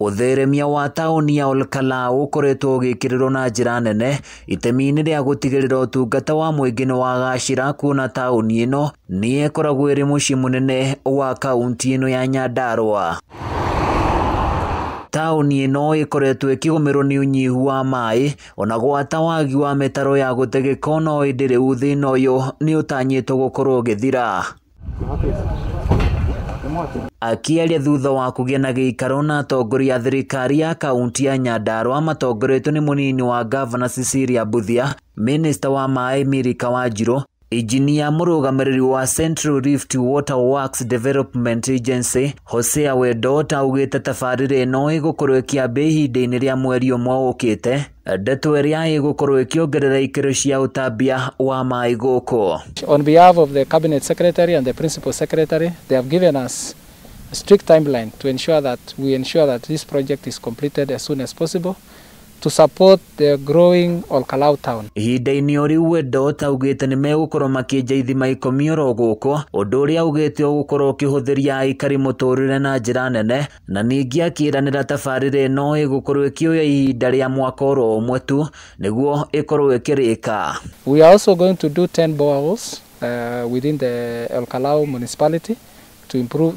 Ũtheremia wa taũni ya Olkalau ũkoretwo ũgĩkĩrĩrwo na njĩra nene itemi-inĩ rĩa gũtigĩrĩra ũtungata wa mũingĩ nĩ wagacĩra, kuona taũni ĩno nĩ ĩkoragwo ĩrĩ mũciĩ mũnene wa kaunti ĩno ya Nyandarua. Taũni ĩno ĩkoretwo ĩkĩgũmĩrwo nĩ ũnyihu wa maĩ ona gwata wagi wa mĩtaro ya gũte gĩko, no ĩndĩ rĩu thĩna ũyũ nĩ ũtanyĩtwo gũkorwo ũgĩthira. Akĩaria thutha wa kũgĩa na gĩikaro na atongoria a thirikari ya kaunti ya Nyandarua matongoretio nĩ mũnini wa gavana Cecilia Mbuthia, minista wa maĩ Milika Wanjiru, injinia mũrũgamĩrĩri wa Central Rift Water Works Development Agency Hosea Wendot augĩte tabarĩra ĩno ĩgũkorwo ĩkĩambia ihinda-inĩ rĩa mweri ũmwe ũkĩte, ndeto ĩrĩa ĩgũkorwo ĩkĩongerera ikĩro cia ũtambia wa maĩ gũkũ. On behalf of the Cabinet Secretary and the Principal Secretary, they have given us a strict timeline to ensure that we ensure that this project is completed as soon as possible to support the growing Olkalau town. Ihinda-inĩ o rĩu Wendot augĩte nĩ megũkorwo makĩenja ithima 10 oro gũkũ, ũndũ ũrĩa augĩte ũgũkorwo ũkĩhũthĩria aikari mũtũrĩre na njĩra nene, na ningĩ akĩranĩra tabarĩra ĩno ĩgũkorwo ĩkĩoya ihinda rĩa mwaka oro ũmwe tu nĩguo ĩkorwo ĩkĩrĩka. We are also going to do 10 boreholes within the Olkalau municipality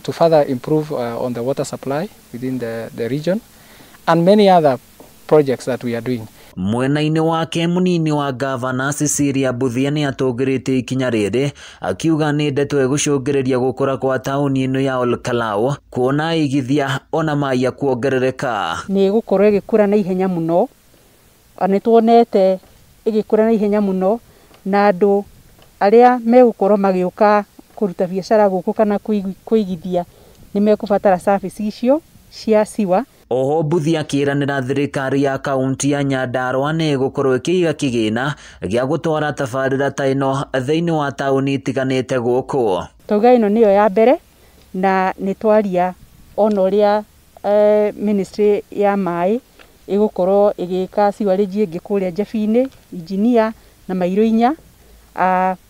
to further improve on the water supply within the region, and many other projects that we are doing. Mwena-inĩ wake mũnini wa gavana Cecilia Mbuthia nĩ atũngĩrĩte ikinya rĩrĩ akiuga nĩ ndeto ĩgũcũngĩrĩria gũkũra kwa taũni ĩno ya Olkalau, kuona aigithia ona maĩ kuongerereka. Nĩ ĩgũkorwo ĩgĩkũra na ihenya mũno, nĩ tuonete ĩgĩkũra na ihenya mũno, na andũ arĩa megũkorwo magĩũka kũruta biacara gũkũ kana kũigithia nĩ mekũbatara service icio cia siwa. Oho Mbuthia akĩranĩra thirikari ya kaunti ya Nyandarua nĩ ĩgũkorwo ĩkĩiga kĩgĩna gĩa gũtwara tabarĩra ta ĩno thĩinĩ wa taũni itiganĩte gũkũ. Tauga ĩno nĩyo ya mbere, na nĩ twaria ona ũrĩa ministry ya maĩ ĩgũkorwo ĩgĩka sewerage ĩngĩ kũrĩa Njebinĩ, Injinia na Mairũ inya.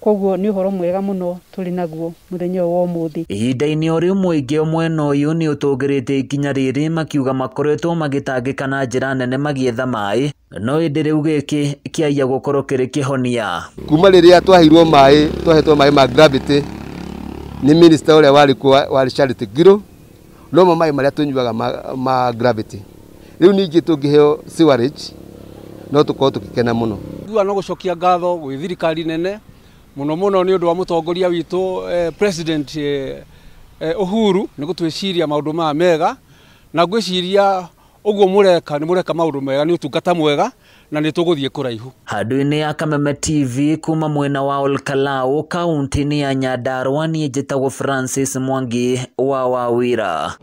Koguo nĩ ũhoro mwega mũno tũrĩ naguo mũthenya ũyũ wa ũmũthĩ. Ihinda-inĩ o rĩu mũingĩ mwena ũyũ nĩ ũtũngĩrĩte ikinya rĩrĩ makiuga makoretwo magĩtangĩka na njĩra nene magĩetha maĩ, no ĩndĩ rĩu gĩkĩ kĩaiya gũkorwo kĩrĩ kĩhonia. Kuma rĩrĩa twaheirwo maĩ, twahetwo maĩ ma gravity nĩ minister ũrĩa warĩ kuo warĩ Charity Ngilu, no mo maĩ marĩa tũnyuaga ma gravity. Rĩu ningĩ tũngĩheo sewerage no tũkorwo tũgĩkena mũno. Nguga no gũcokia ngatho gwĩ thirikari nene mũno mũno nĩ ũndũ wa mũtongoria witũ President Uhuru nĩ gũtwĩciria maũndũ maya mega, na ngwĩciria ũguo mũreka nĩ mũreka maũndũ mega, nĩ ũtungata mwega na nĩ tũgũthiĩ kũraihu. Handũ-inĩ ya Kameme TV kuma mwena wa Olkalau kaunti-inĩ ya Nyandarua, niĩ njĩtagwo Francis Mwangi wa Wawira.